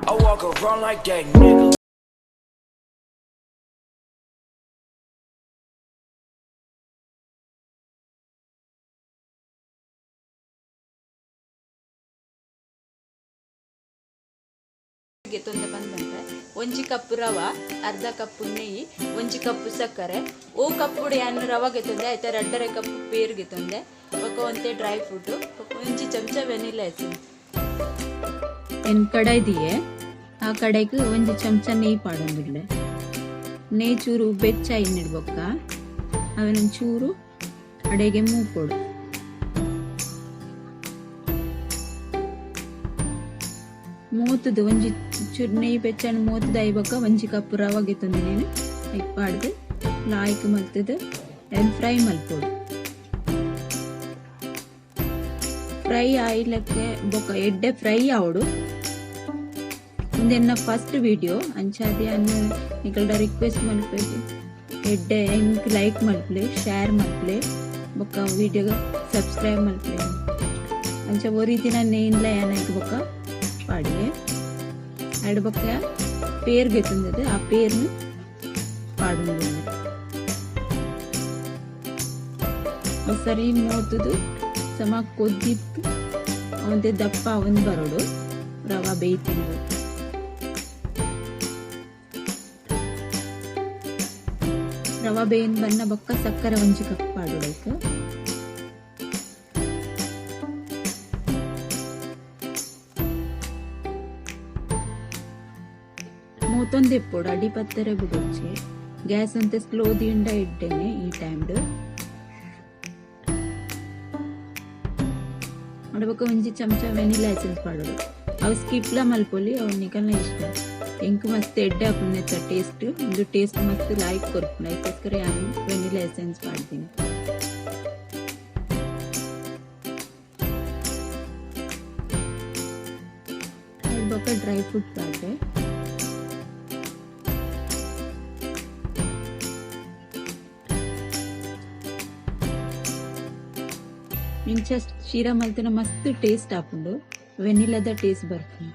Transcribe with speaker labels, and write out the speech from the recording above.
Speaker 1: I walk around like that nigga.
Speaker 2: ಗೆತ್ತೊಂದೆ ಬಂದಂತೆ ಒಂಜಿ cup ರವ, ಅರ್ಧ ಕಪ್ ನೆಯ್ಯಿ, ಒಂಜಿ ಕಪ್ ಸಕ್ಕರೆ. ಓ ಕಪ್ಪುಡು ಯಾನ್ ರವ ಗೆತ್ತೊಂದೆ, ಐತ ರಡ್ಡರೆ ಕಪ್ ಪೇರ್ ಗೆತ್ತೊಂದೆ, ಬೊಕ ಒಂತೆ ಡ್ರೈ ಫ್ರೂಟ್, ಬೊಕ ಒಂಜಿ ಚಮಚ ವೆನಿಲಾ ಎಸೆನ್ಸ್. ಎನ್ ಕಡಾಯಿ ದಿಯೆ, ಆ ಕಡಾಯಿಗ್ ಒಂಜಿ ಚಮಚ ನೆಯ್ಯಿ ಪಾಡೊಂದುಲ್ಲೆ. ನೆಯ್ಯಿ ಚೂರು ಬೆಚ್ಚ ಇನ್ನಿಡ್ ಬೊಕ್ಕ ಅವೆನ್ ಚೂರು ಅಡೆಗೆ ಮೂಪೊಡು. ಮೂತುದು ಒಂಜಿ ಚೂರು ನೆಯ್ಯಿ ಬೆಚ್ಚನ ಮೂತುದು ಆಯಿ ಬೊಕ್ಕ ಒಂಜಿ ಕಪ್ ರವ ಗೆತ್ತೊಂದಿನೇನು ಐಕ್ ಪಾಡ್ದು ಲಾಯ್ಕ್ ಮಲ್ತುದು ಅವೆನ್ ಫ್ರೈ ಮಲ್ಪೊಡು. ಫ್ರೈ ಆಯಿಲಕ್ಕೆ ಬೊಕ್ಕ ಎಡ್ಡೆ ಫ್ರೈ ಆವೊಡು. ಉಂದೆನ್ನ ಫಸ್ಟ್ ವಿಡಿಯೋ ಅಂಚಾದ್ ಯಾನ್ ನಿಕಲ್ಡ ರಿಕ್ವೆಸ್ಟ್ ಮಲ್ಪೆಗ್ ಎಡ್ಡೆ ಎಂಕ್ ಲೈಕ್ ಮಲ್ಪುಲೆ, ಶೇರ್ ಮಲ್ಪುಲೆ, ಬೊಕ್ಕ ವಿಡಿಯೋ ಸಬ್ಸ್ಕ್ರೈಬ್ ಮಲ್ಪುಲೆ. ಅಂಚ ಒರಿದಿನ ನೆಯ್ನ್ಲ ಯಾನ್ ಐಕ್ ಬೊಕ್ಕ ಪಾಡಿಯೆ. ಅಡ್ ಬೊಕ್ಕ ಪೇರ್ ಗೆತ್ತೊಂದದು ಆ ಪೇರ್ನ್ ಪಾಡೊಂದುಲ್ಲೆ. ಸರಿ ಮೂತುದು ಸಮ ಕೊದ್ದಿತ್ತು ಒಂತೆ ದಪ್ಪ ಅವನ್ ಬರೋಡು ರವಾ ಬೇಯ್ತಿನ. ರವಾ ಬೇಯಿನ ಬನ್ನ ಬೊಕ್ಕ ಸಕ್ಕರೆ ಒಂಜಿ ಕಪ್ ಪಾಡೊಡು ಐಕ್. ಮೂತೊಂದು ಇಪ್ಪೊಡು, ಅಡಿ ಪತ್ತರೆ ಬುಡೊಚ್ಚಿ. ಗ್ಯಾಸ್ ಒಂತೆ ಸ್ಲೋ ದಿಂಡ ಇಡ್ಡೇನೆ ಈ ಟೈಮ್ಡ್. ಬೊಕ್ಕ ಒಂಜಿ ಚಮಚ ವೆನಿಲಾ ಎಸೆನ್ಸ್ ಪಾಡೊಡು. ಅವು ಸ್ಕಿಪ್ಲ ಮಲ್ಪೊಲಿ, ಅವು ನಿಕಲ್ನ ಇಷ್ಟ. ಎಂಕ್ ಮಸ್ತ್ ಎಡ್ಡೆ ಆಪುಂಡು ನೆತ್ತ ಟೇಸ್ಟ್, ಉಂದು ಟೇಸ್ಟ್ ಮಸ್ತ್ ಲಾಯ್ಕ್ ಕೊರ್ಪುಂಡು, ಐಕೋಸ್ಕರ ಯಾನ್ ವೆನಿಲಾ ಎಸೆನ್ಸ್ ಪಾಡ್ದಿನಿ. ಬೊಕ್ಕ ಡ್ರೈ ಫ್ರೂಟ್ ಪಾಡ್ಡೆ. ಇಂಚ ಶೀರಾ ಮಲ್ತಿನ ಮಸ್ತ್ ಟೇಸ್ಟ್ ಆಪುಂಡು, ವೆನಿಲಾದ ಟೇಸ್ಟ್ ಬರ್ಪುಂಡು.